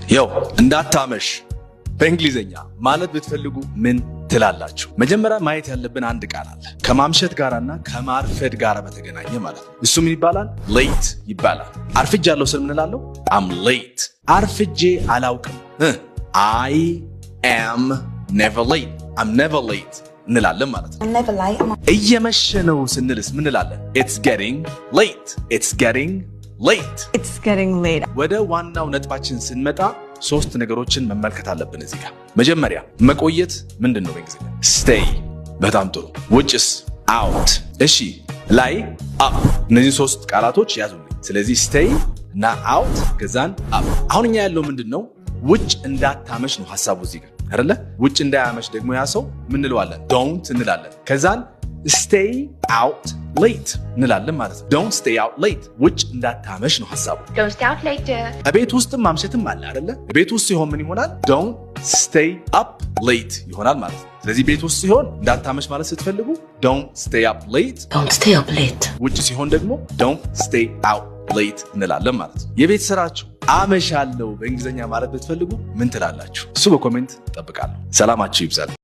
ያው እንዳታመሽ በእንግሊዝኛ ማለት ብትፈልጉ ምን ትላላችሁ? መጀመሪያ ማየት ያለብን አንድ ቃል አለ፣ ከማምሸት ጋራና ከማርፈድ ጋር በተገናኘ ማለት ነው። እሱ ምን ይባላል? Late ይባላል። አርፍጃለሁ ስል ምን እላለሁ? I'm late። አርፍጄ አላውቅም፣ I am never late። I'm never late እንላለን ማለት ነው። I'm never late. I'm እየመሸ ነው ስንልስ ምን እንላለን? It's getting late። It's getting late። It's getting late. ወደ ዋናው ነጥባችን ስንመጣ ሶስት ነገሮችን መመልከት አለብን እዚህ ጋር። መጀመሪያ መቆየት ምንድን ነው በእንግሊዝኛ? Stay። በጣም ጥሩ። ውጭስ? Out። እሺ፣ ላይ? Up። እነዚህ ሶስት ቃላቶች ያዙልኝ። ስለዚህ stay እና out ከዛን up። አሁን እኛ ያለው ምንድን ነው? ውጭ እንዳታመሽ ነው ሀሳቡ እዚህ ጋር አይደለ? ውጭ እንዳያመሽ ደግሞ ያ ሰው ምን እንለዋለን? Don't እንላለን። ከዛን stay out late እንላለን ማለት ነው። Don't stay out late፣ ውጭ እንዳታመሽ ነው ሀሳቡ። Don't stay out late. ቤት ውስጥም ማምሸትም አለ አይደለ? ቤት ውስጥ ሲሆን ምን ይሆናል? Don't stay up late ይሆናል ማለት ነው። ስለዚህ ቤት ውስጥ ሲሆን እንዳታመሽ ማለት ስትፈልጉ don't stay up late፣ Don't stay up late. ውጭ ሲሆን ደግሞ don't stay out late እንላለን ማለት ነው። የቤት ስራችሁ አመሻለሁ በእንግሊዝኛ ማለት ብትፈልጉ ምን ትላላችሁ? እሱ በ comment እጠብቃለሁ። ሰላማችሁ ይብዛል።